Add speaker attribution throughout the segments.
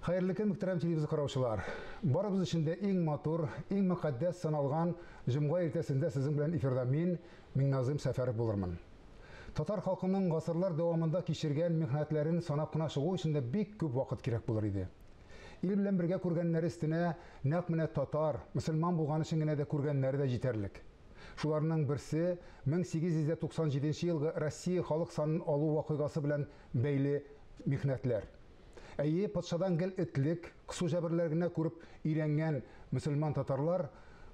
Speaker 1: Хәерле көн, мөхтәрәм телевизор караучылар. Барыбыз өчен дә иң матур, иң мөкатдәс саналган җомга иртәсендә сезнең белән эфирда мин, Миңназыйм Сәфәров булырмын. Татар халкының гасырлар дәвамында кичергән михнәтләрен санап кына чыгу өчен дә бик күп вакыт кирәк булыр иде. Ил белән бергә күргәннәре өстенә нәкъ менә татар, мөселман булган өчен генә дә күргәннәре дә җитәрлек. Шуларның берсе 1897 елгы Россия халык санын алу вакыйгасы белән бәйле михнәтләр. Әйе, патшадан гел этлек, кысу-җәберләр генә күреп өйрәнгән мөселман татарлар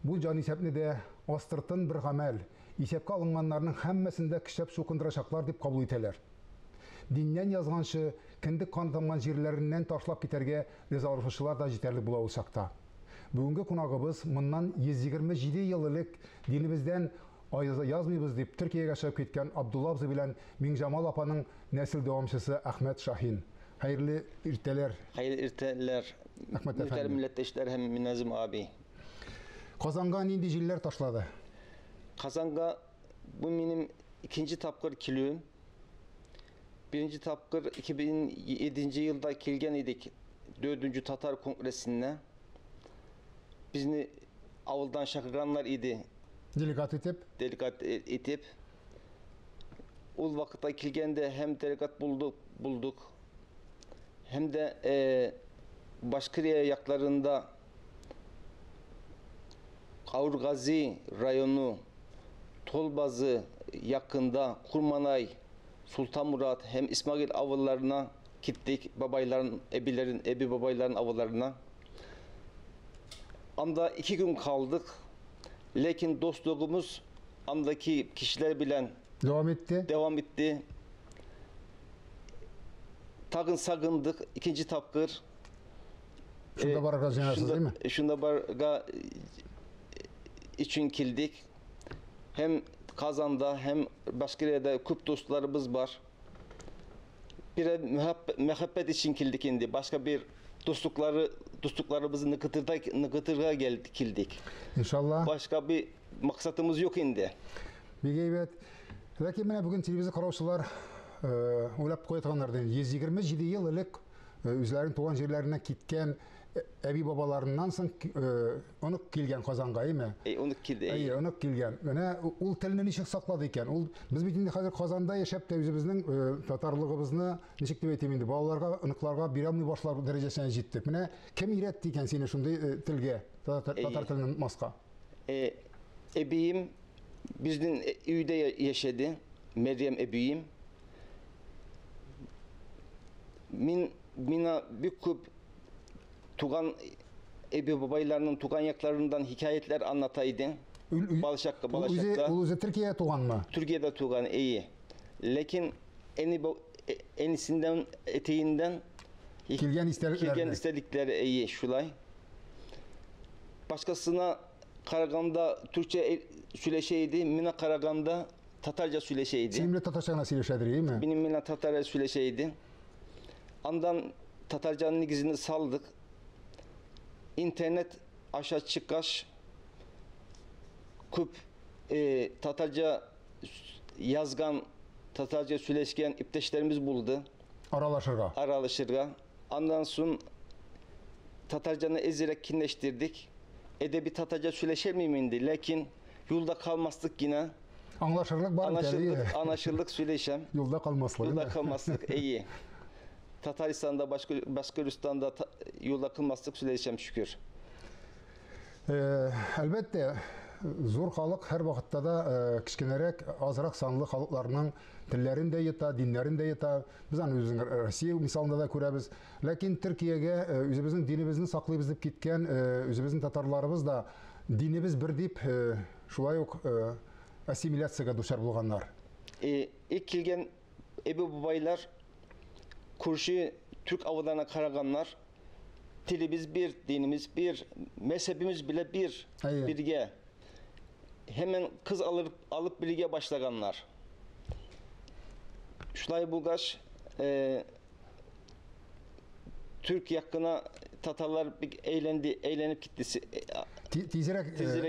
Speaker 1: бу җанисәпне дә астыртын бер гамәл, исәпкә алынганнарның һәммәсен дә көчләп чукындырачаклар дип кабул итәләр. Диннән язганчы, кендек каны тамган җирләреннән ташлап китәргә ризалашучылар да җитәрлек була ул чакта. Бүгенге кунагыбыз моннан 127 ел элек динебездән язмыйбыз дип Төркиягә чыгып киткән Абдулла абзый белән Миңҗамал апаның нәсел дәвамчысы Әхмәт Шаһин. Хәерле иртәләр.
Speaker 2: Хәерле иртәләр.
Speaker 1: Әхмәт әфәнде.
Speaker 2: Мөхтәрәм милләттәшләр һәм Миназым аби.
Speaker 1: Казанга нинди җилләр ташлады?
Speaker 2: Казанга бу минем икенче тапкыр килүем. Birinci тапкыр 2007 yılda келген idik 4. Tatar Kongresi'ne. Bizni avuldan şakırganlar idi.
Speaker 1: Delegat etip?
Speaker 2: Delegat etip. Ул вакытта килгәндә һәм делегат булдык, һәм дә Башкирия якларында Каургази районы Толбазы yakında Kurmanay, Sultan Murat hem İsmail avullarına gittik. Babayların, ebilerin, ebi babayların avullarına. Anda 2 gün kaldık. Lakin dostluğumuz andaki kişiler bilen
Speaker 1: devam etti.
Speaker 2: Devam etti. Takın sakındık. İkinci tapkır.
Speaker 1: Şunda barga cenazesi değil mi?
Speaker 2: Şunda barga için kildik. Hem Kazan'da hem başka yerde küp dostlarımız var. Bir muhabbet için kildik indi. Başka bir dostluklarımızı nıkıtırga geldik, kildik.
Speaker 1: İnşallah.
Speaker 2: Başka bir maksatımız yok indi.
Speaker 1: Бик әйбәт. Ләкин менә бүген телевизор караучылар уйлап куя торганнар ди. 127 ел элек үзләренең туган җирләреннән киткән әби бабаларыннан соң онык килгән Казанга, әйме?
Speaker 2: Онык килде.
Speaker 1: Әйе, онык килгән. Менә ул телне ничек саклады икән? Ул без бит инде хәзер Казанда яшәп тә үзебезнең татарлыгыбызны ничек дип әйтим инде, балаларга, оныкларга бирә алмый башлар дәрәҗәсенә җиттек. Менә кем өйрәтте икән сине шундый телгә, татар телен онытмаска?
Speaker 2: Әбием безнең өйдә яшәде, Мәрьям әбием. Мин мина бик күп туган әби бабайларының туган якларыннан хикәятләр аңлата иде. Балачакта.
Speaker 1: Ул үзе Төркиядә туганмы?
Speaker 2: Төркиядә туган, әйе. Ләкин әнисеннән, әтиеннән
Speaker 1: килгән истәлекләре.
Speaker 2: Килгән истәлекләре, әйе, шулай. Башкасына караганда Türkçe сөйләшә иде, миңа караганда татарча сөйләшә иде.
Speaker 1: Синең белән татарча гына сөйләшәдер, әйеме?
Speaker 2: Минем белән татарча сөйләшә иде. Андан татарчаның нигезен салдык. İnternet aşağı çıkkaç күп татарча yazgan, татарча сөйләшкән иптәшләребез булды.
Speaker 1: Аралашырга.
Speaker 2: Аралашырга. Андан соң татарчаны әзрәк кинләштердек. Edebi Tatarca söyleşemeyim indi. Lakin yolda kalmazdık yine.
Speaker 1: Anlaşırlık var mı?
Speaker 2: Anlaşırlık söyleşem.
Speaker 1: Yolda kalmazlık.
Speaker 2: Yolda kalmazlık iyi. Tataristan'da, Başkırıstan'da yolda kalmazlık söyleşem şükür.
Speaker 1: Elbette зур халык һәр вакытта да кечкенәрәк, азрак санлы халыкларның телләрен дә йота, диннәрен дә йота. Без аны үзебезнең Россия мисалында да күрәбез. Ләкин Төркиягә үзебезнең динебезне саклыйбыз дип киткән үзебезнең татарларыбыз да динебез бер дип шулай ук ассимиляциягә дучар булганнар.
Speaker 2: Ilk килгән әби бабайлар күрше Türk авылларына караганнар. Tilimiz bir, dinimiz bir, mezhebimiz bile bir, birge. Hemen kız alıp birge başlaganlar. Şulay Bulgaş Türk yakına Tatarlar bir eğlendi, eğlenip gitti.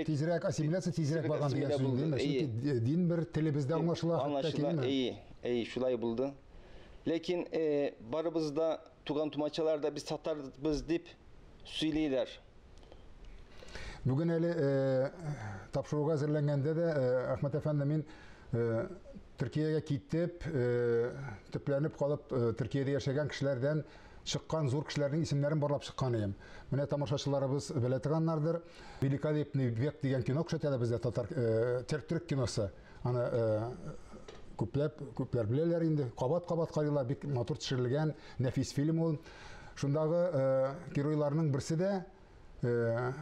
Speaker 1: Tizrek asimilasyon tizrek bargan degen söz değil mi? Çünkü din bir tilimizde anlaşıla.
Speaker 2: Anlaşıla, iyi, iyi, şulay buldu. Lakin barımızda Tugan tumaçalarda biz Tatarız deyip söyleyler.
Speaker 1: Bugün әле тапшыруга әзерләнгәндә дә Әхмәт әфәнде мин Төркиягә китеп, төпләнеп калып, Төркиядә яшәгән кешеләрдән чыккан зур кешеләрнең исемнәрен барлап чыккан идем. Менә тамашачыларыбыз белә торганнардыр. Великолепный век дигән кино күрсәтәләр бездә, татар төрк киносы. Аны күпләр беләләр инде. Кабат-кабат карыйлар, бик матур төшерелгән нәфис фильм ул. Шундагы геройларның берсе дә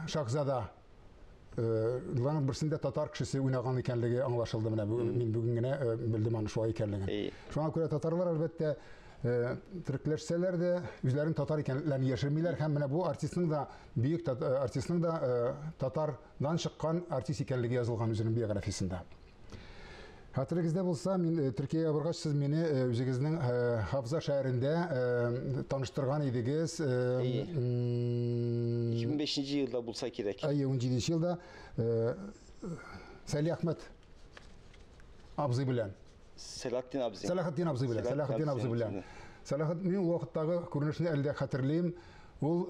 Speaker 1: Шахзада. Ларның берсендә татар кешесе уйнаган икәнлеге аңлашылды менә мин бүген генә белдем аны шулай икәнлеген. Шуңа күрә татарлар әлбәттә төрекләшсәләр дә үзләрен татар икәнләрен яшермиләр һәм менә бу артистның да бөек артистның да татардан чыккан артист икәнлеге язылган үзенең биографиясендә. Хәтерегездә булса, мин Төркиягә баргач, сез мине үзегезнең Хавза шәһәрендә таныштырган идегез.
Speaker 2: 2005 елда булса кирәк.
Speaker 1: Әйе, 17 елда Сәлих Әхмәт абзый белән.
Speaker 2: Сәлахетдин абзый.
Speaker 1: Сәлахетдин абзый белән. Сәлахетдин абзый белән. Сәлахетдин, мин ул вакыттагы күренешне әле дә хәтерлим. Ул,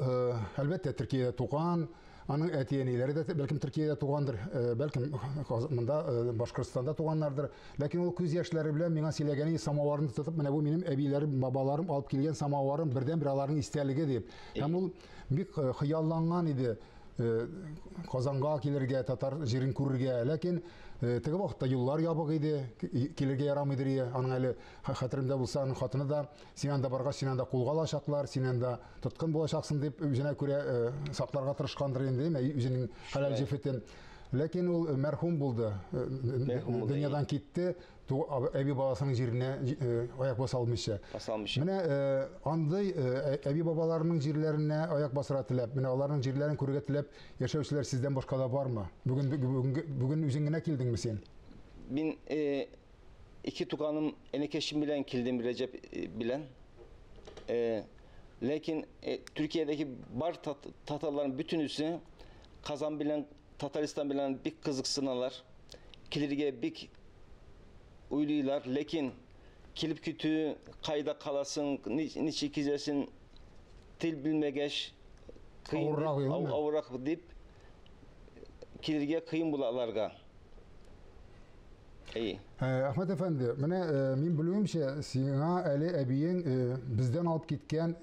Speaker 1: әлбәттә, Төркиядә туган. Аның әти-әниләре дә бәлкем Төркиядә тугандыр, бәлкем монда Башкортстанда туганнардыр. Ләкин ул күз яшьләре белән миңа сөйләгәне самаварын тотып, менә бу минем әбиләрем, бабаларым алып килгән самаварым, бердән-бер аларның истәлеге дип. Һәм ул бик хыялланган иде Казанга килергә, татар җирен күрергә. Ләкин теге вакытта юллар ябык иде, килергә ярамый иде. Аның әле хәтеремдә булса, аның хатыны да син анда баргач, син анда кулга алачаклар, син анда тоткын булачаксың дип үзенә күрә сакларга тырышкандыр инде, үзенең хәләл җефетен. Ләкин ул мәрхүм булды, дөньядан китте, әби баласының җиренә аяк баса алмыйча. Менә андый әби бабаларының җирләренә аяк басырга теләп, менә аларның җирләрен күрергә теләп яшәүчеләр сездән башка да бармы? Бүген үзең генә килдеңме син?
Speaker 2: Мин ике туганым, энекәшем белән килдем, Рәҗәп белән. Ләкин Төркиядәге бар татарларның бөтенесе Казан белән Tataristan bilen bik kızıksınalar, kilirge bik uyluylar, lekin kilip kütüğü kayda kalasın, niçin kizesin, til bilmegeş, avrak deyip kilirge kıyın bulalarga. İyi.
Speaker 1: Ahmet Efendi, mene min bilüyümçe, sina әле әбиең bizden alıp gitken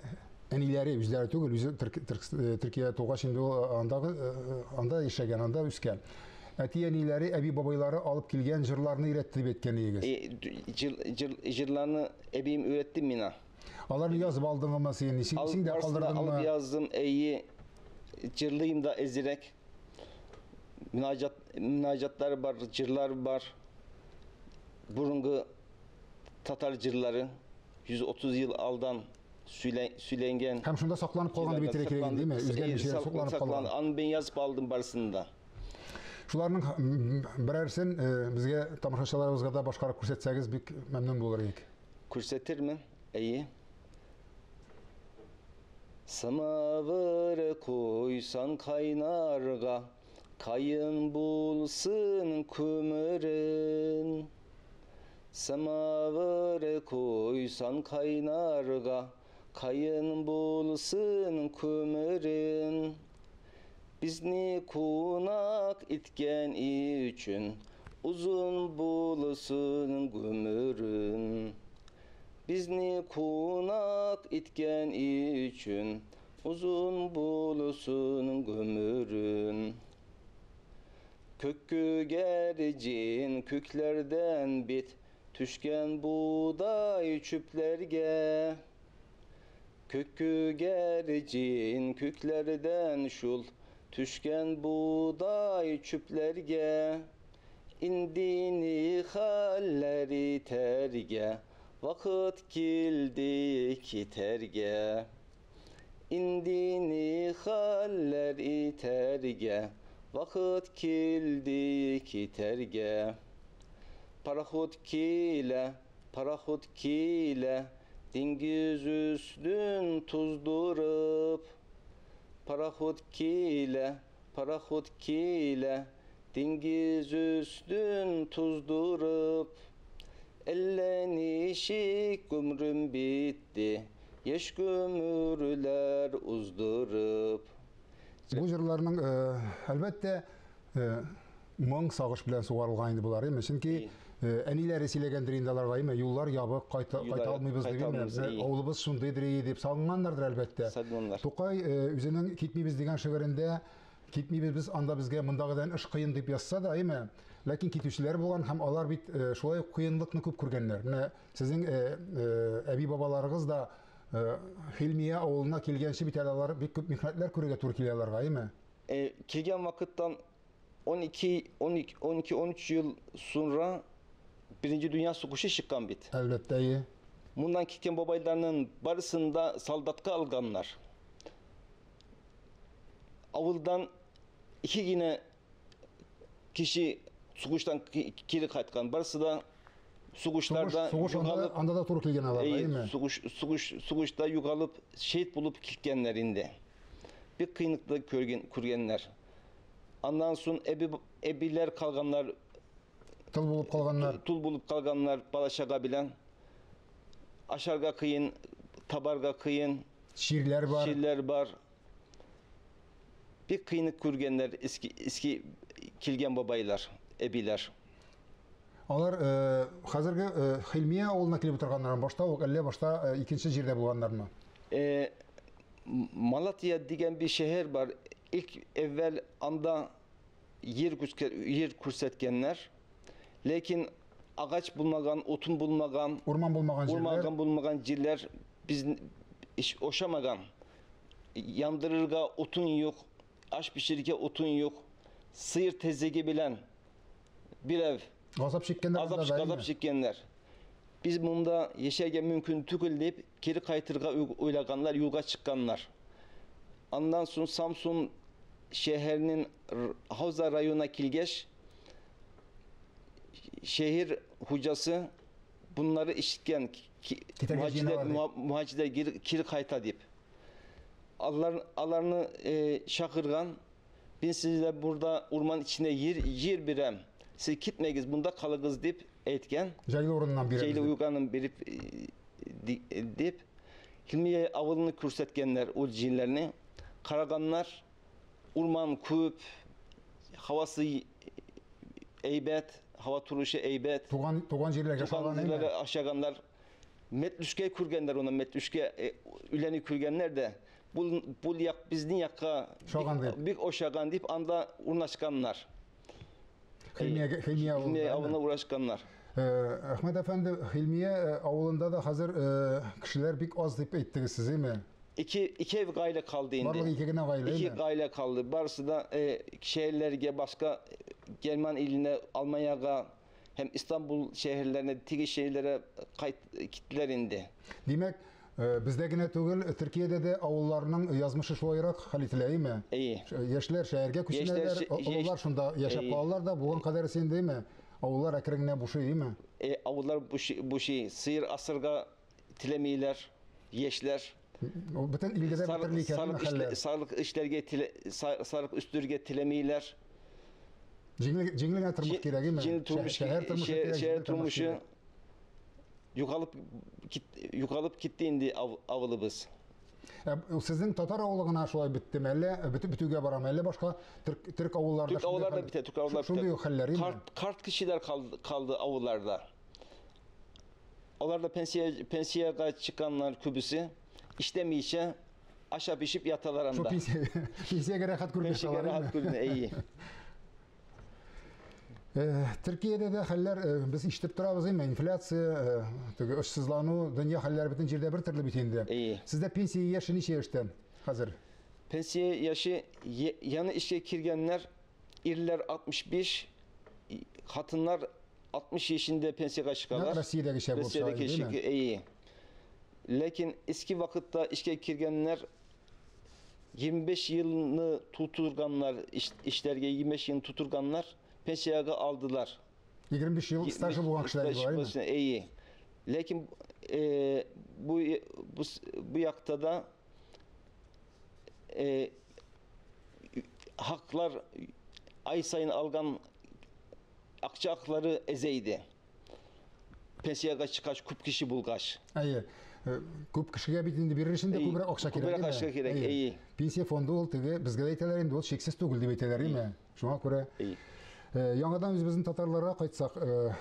Speaker 1: әниләре үзләре түгел, үзе Төркиядә тугач инде ул анда яшәгән, анда үскән. Әти-әниләре, әби-бабайлары алып килгән җырларны өйрәтте дип әйткән идегез.
Speaker 2: Җырларны әбием өйрәтте миңа.
Speaker 1: Аларны язып алдыңмы син? Исеңдә калдырдыңмы?
Speaker 2: Алып яздым, әйе. Җырлыйм да әзрәк. Münacatlар бар, җырлар бар. Burungu Tatar җырлары 130 yıl aldan sülengen.
Speaker 1: Hem şunda saklanıp kalgan diye bitirek değil mi? Üzgen bir şeyler saklanıp kalgan.
Speaker 2: Anı ben yazıp aldım barısında.
Speaker 1: Şularının birersin bizge tamaşaçılarımızga da başkarak күрсәтсәгез бик memnun bulur idik.
Speaker 2: Күрсәтер mi? İyi. Samavır koysan kaynarga, kayın bulsun kömürün. Samavır koysan kaynarga, kayın bulsun kömürün. Bizni kunak itken için uzun bulsun gömürün. Bizni kunak itken için uzun bulsun gömürün. Kökkü gercin köklerden bit, düşken buğday çüplerge. Kökkü gercin köklerden şul, düşken buğday çüplerge. İndini halleri terge, vakit kildi ki terge. İndini halleri terge, vakit kildi ki terge. Parahut kile, parahut kile, dingiz üstün tuzdurup. Parahut kile, parahut kile, dingiz üstün tuzdurup. Ellenişik ömrüm bitti, Яшь гомерләр уздырып.
Speaker 1: Бу җырларның, әлбәттә, моң сагыш белән сугарылган инде болар, әйме? Чөнки әниләре сөйләгәндер инде аларга, әйме? Юллар ябык, кайта алмыйбыз дип, әйме? Авылыбыз шундыйдыр дип сагынганнардыр, әлбәттә.
Speaker 2: Сагынганнар.
Speaker 1: Тукай үзенең Китмибез дигән шигырендә китмибез без анда, безгә мондагыдан эш кыен дип язса да, әйме? Ләкин китүчеләр булган һәм алар бит шулай ук кыенлыкны күп күргәннәр. Менә сезнең әби-бабаларыгыз да Хилмия авылына килгәнче бит әле алар бик күп михнәтләр күрергә туры килә аларга, әйме?
Speaker 2: Килгән вакыттан 12, 12, 12, 13 yıl sonra Birinci Dünya Savaşı çıkan bit.
Speaker 1: Әлбәттә, әйе.
Speaker 2: Bundan gitken babaylarının barısında saldatka alganlar. Avuldan iki yine kişi Suguştan geri qaytkan. Barısı da Suguşlarda
Speaker 1: Сугыш анда да туры килгән аларга, әйеме?
Speaker 2: Сугышта югалып, şehit bulup gitkenlerinde. Bir kıyınlıkta көргеннәр. Андан соң эбилер калганнар,
Speaker 1: тыл булып калганнар.
Speaker 2: Тул булып калганнар бала чага белән. Ашарга кыйын, табарга кыйын.
Speaker 1: Чирләр бар.
Speaker 2: Чирләр бар. Bir kıyınlık көргеннәр eski килгән бабайлар, эбилер.
Speaker 1: Алар хәзерге Хилмия авылына килеп утырганнармы? Башта ук әллә башта икенче җирдә булганнармы?
Speaker 2: Malatya дигән bir şehir бар. İlk evvel anda yer күрсәткәннәр. Ләкин агач булмаган, отун булмаган,
Speaker 1: урман булмаган җирләр,
Speaker 2: урман булмаган җирләр biz iş oşamagan. Yandırırga otun yok, aş pişirirge otun yok. Sıyır tezegi bilen bir ev.
Speaker 1: Gazap çekkenler.
Speaker 2: Gazap çekkenler. Biz bunda yaşarken mümkün tükül deyip geri kaytırga oylaganlar, yolga çıkanlar. Ondan sonra Samsun şehrinin Havza rayonuna kilgeç şehir hocası bunları işitken muhacirler geri kayta deyip Allah'ını şakırgan bin sizler burada orman içinde yer birem. Siz gitmeyiz bunda kalıgız deyip etken.
Speaker 1: Ceyli orundan birimiz.
Speaker 2: Ceyli uyganın birip deyip Hilmiye avılını kürsetkenler o cinlerini. Karaganlar orman küp, havası eybet, hava turuşu eybet.
Speaker 1: Tuğan yerlerge
Speaker 2: aşağanlar. Metlüşke kürgenler ona, metlüşke üleni kürgenler de bul yak bizni yakka bir oşagan deyip anda uğraşkanlar.
Speaker 1: Hilmiye
Speaker 2: avına uğraşkanlar.
Speaker 1: Ahmet Efendi, Hilmiye avulunda da hazır kişiler bik az deyip ettiniz siz, değil mi?
Speaker 2: İki ev gayle kaldı indi.
Speaker 1: Varlık iki güne gayle,
Speaker 2: İki gayle kaldı. Barısı da şehirlerge başka German iline, Almanya'ya hem İstanbul şehirlerine, tigi şehirlere gittiler indi.
Speaker 1: Demek bizde gene tugul, Türkiye'de de avullarının yazmışı şuayrak hal ителә, mi?
Speaker 2: İyi.
Speaker 1: Yaşlar şehirge küçüneler, avullar şunda yaşap kalırlar da buğun kadarı değil mi? Avullar akırına bu şey değil mi?
Speaker 2: Avullar bu şey, sıyır asırga tilemeyler, yeşler.
Speaker 1: Bütün ilgide bitirlik
Speaker 2: sağlık işlerge, sağlık üstürge tilemeyler.
Speaker 1: Jingligine turmuş gerek mi?
Speaker 2: Şehir turmuşu yukalıp gitti indi avılımız.
Speaker 1: Sizin Tatar avuluna şulay bitti mi? Elle bütüge baram, elle başka Türk avullarda.
Speaker 2: Türk avullarda bitti, Türk avullarda bitti. Kart kişiler kaldı avullarda. Onlar da pensiye çıkanlar kübüsü işlemeyişe aşağı pişip yatalar anda.
Speaker 1: Pensiye rahat kurmuş.
Speaker 2: Pensiye rahat kurmuş, iyi.
Speaker 1: Türkiye'de de haller biz işitip durabız değil mi? Enflasya, işsizlanu, dünya halleri bütün җирдә bir türlü bitindi. Sizde pensiya yaşı neçe yaşta hazır?
Speaker 2: Pensiya yaşı yanı işe kirgenler irler 65, kadınlar 60 yaşında pensiya çıkarlar.
Speaker 1: Rusya'daki şey bu.
Speaker 2: Rusya'daki şey iyi. Lakin eski vakitte işe kirgenler 25 yılını tuturganlar, işlerge 25 yılını tuturganlar pensiyaga aldılar.
Speaker 1: 25 yıl stajı bulan kişiler var değil mi?
Speaker 2: İyi. Lakin bu yakta da haklar ay sayın algan akça hakları ezeydi. Pensiyaga çıkaç kup kişi bulgaç.
Speaker 1: İyi. Күп кешегә бит инде бирер өчен дә күбрәк акча кирәк.
Speaker 2: Күбрәк акча кирәк, әйе.
Speaker 1: Пенсия фонды ул теге безгә дә әйтәләр инде, ул чиксез түгел дип әйтәләр, әйеме? Шуңа күрә яңадан үзебезнең татарларга кайтсак,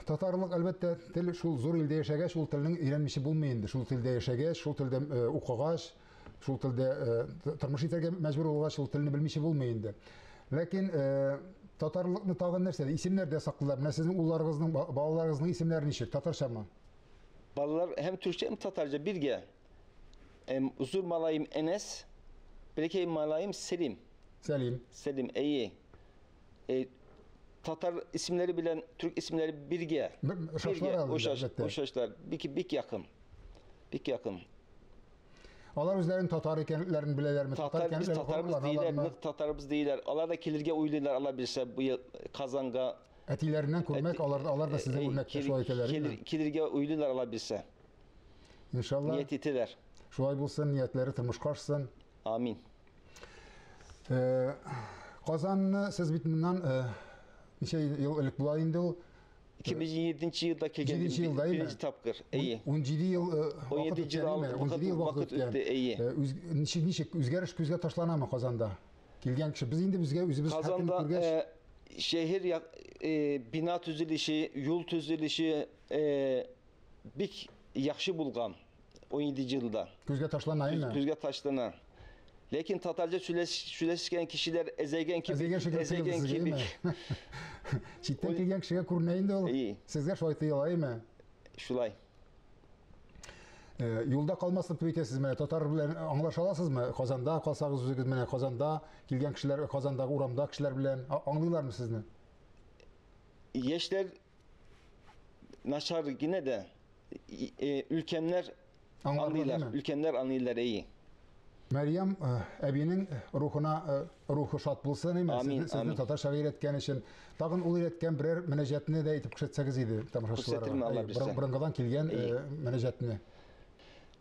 Speaker 1: татарлык әлбәттә тел шул зур илдә яшәгәч, ул телнең өйрәнмичә булмый инде. Шул телдә яшәгәч, шул телдә укыгач, шул телдә тормыш итәргә мәҗбүр булгач, ул телне белмичә булмый инде. Ләкин татарлыкны тагын нәрсә? Исемнәрдә саклыйлар. Менә сезнең улларыгызның, балаларыгызның исемнәре ничек? Татарчамы?
Speaker 2: Балалар һәм төркчә, һәм татарча бергә. Зур малаем Энес, бәләкәй малаем Селим.
Speaker 1: Сәлим.
Speaker 2: Сәлим, әйе. Татар исемнәре белән төрк исемнәре бергә.
Speaker 1: Ошашлар
Speaker 2: әлбәттә. Ошашлар, бик бик якын. Бик якын.
Speaker 1: Алар үзләрен татар икәнлекләрен беләләрме?
Speaker 2: Татар, без татарбыз диләр, нык татарбыз диләр. Алар да килергә уйлыйлар, алар белсә бу ел Казанга.
Speaker 1: Әтиләреннән күрмәк, алар алар да сезнең үрнәктә шулай итәләр.
Speaker 2: Килергә уйлыйлар, алар белсә.
Speaker 1: Иншалла.
Speaker 2: Ният итәләр.
Speaker 1: Шулай булсын, ниятләре тормышка ашсын.
Speaker 2: Амин.
Speaker 1: Казанны сез бит моннан ничә ел элек була инде ул?
Speaker 2: 2007 елда килгән.
Speaker 1: 7 елда,
Speaker 2: беренче тапкыр.
Speaker 1: Әйе. 17 ел вакыт үткән, 17 ел вакыт үтте,
Speaker 2: әйе.
Speaker 1: Ничек ничек үзгәреш күзгә ташланамы Казанда? Килгән кеше без инде безгә үзебез
Speaker 2: Казанда шәһәр бина төзелеше, юл төзелеше бик яхшы булган 17 елда.
Speaker 1: Күзгә ташлана, әйеме?
Speaker 2: Күзгә ташлана. Ләкин татарча сөйләшкән кешеләр әзәйгән кебек,
Speaker 1: әзәйгән кебек. Читтән килгән кешегә күренә инде ул. Сезгә шулай тоела, әйеме?
Speaker 2: Шулай.
Speaker 1: Юлда калмаслык дип әйтәсез менә, татар белән аңлаша аласызмы? Казанда калсагыз үзегез менә Казанда килгән кешеләр, Казандагы урамда кешеләр белән аңлыйлармы сезне?
Speaker 2: Яшьләр начар генә дә, өлкәннәр аңлыйлар, өлкәннәр аңлыйлар, әйе.
Speaker 1: Мәрьям әбинең рухына рухы шат булсын, әйме?
Speaker 2: Амин,
Speaker 1: Сезне татарча өйрәткән өчен. Тагын ул өйрәткән берәр мөнәҗәтне дә әйтеп күрсәтсәгез иде тамашачыларга. Борынгыдан килгән мөнәҗәтне.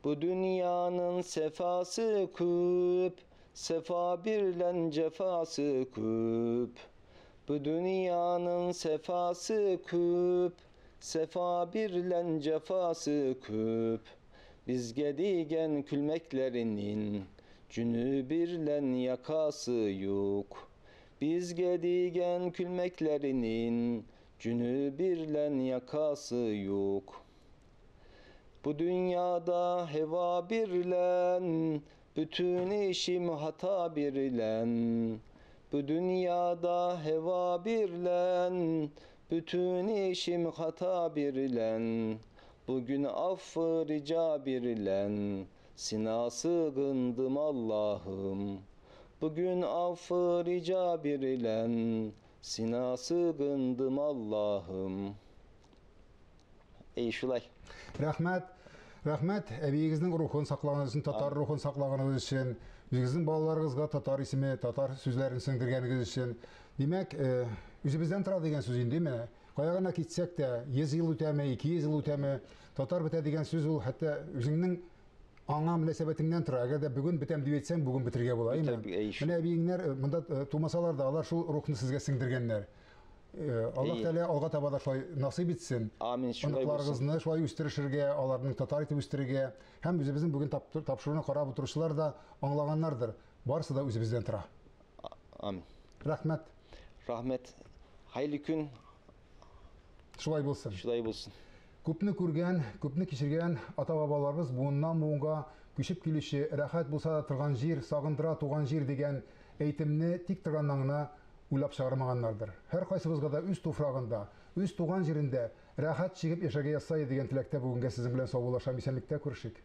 Speaker 2: Bu dünyanın sefası küp, sefa birlen cefası küp. Bu dünyanın sefası küp, sefa birlen cefası küp. Bizge digen külmeklerinin cünü birlen yakası yok. Bizge digen külmeklerinin cünü birlen yakası yok. Bu dünyada heva birlen, bütün işim hata birlen. Bu dünyada heva birlen, bütün işim hata birlen. Bugün affı rica birlen, sina sığındım Allah'ım. Bugün affı rica birlen, sina sığındım Allah'ım. Ey şulay.
Speaker 1: Рәхмәт. Рәхмәт әбиегезнең рухын саклаганыгыз өчен, татар рухын саклаганыгыз өчен, үзегезнең балаларыгызга татар исеме, татар сүзләрен сеңдергәнегез өчен. Димәк, үзебездән тора дигән сүз инде, менә. Кая гына китсәк тә, 100 ел үтәме, 200 ел үтәме, татар бетә дигән сүз ул хәтта үзеңнең аңа мөнәсәбәтеңнән тора. Әгәр дә бүген бетәм дип әйтсәң, бүген бетерергә була, әйеме? Менә әбиеңнәр монда тумасалар да, алар шул рухны сезгә сеңдергәннәр. Аллаһ Тәгалә алга таба да шулай насыйп итсен.
Speaker 2: Амин. Шулай булсын.
Speaker 1: Оныкларыгызны шулай үстерешергә, аларның татар итеп үстерергә һәм үзебезнең бүген тапшыруны карап утыручылар да аңлаганнардыр. Барысы да үзебездән тора.
Speaker 2: Амин.
Speaker 1: Рәхмәт.
Speaker 2: Рәхмәт. Хәерле көн.
Speaker 1: Шулай булсын.
Speaker 2: Шулай булсын.
Speaker 1: Күпне күргән, күпне кичергән ата-бабаларыбыз буыннан буынга күчеп килүче рәхәт булса да торган җир, сагындыра туган җир дигән әйтемне тик торганнан гына уйлап чыгармаганнардыр. Һәркайсыбызга да үз туфрагында, үз туган җирендә рәхәт чигеп яшәргә язса иде дигән теләктә бүгенгә сезнең белән саубуллашам. Исәнлектә күрешик.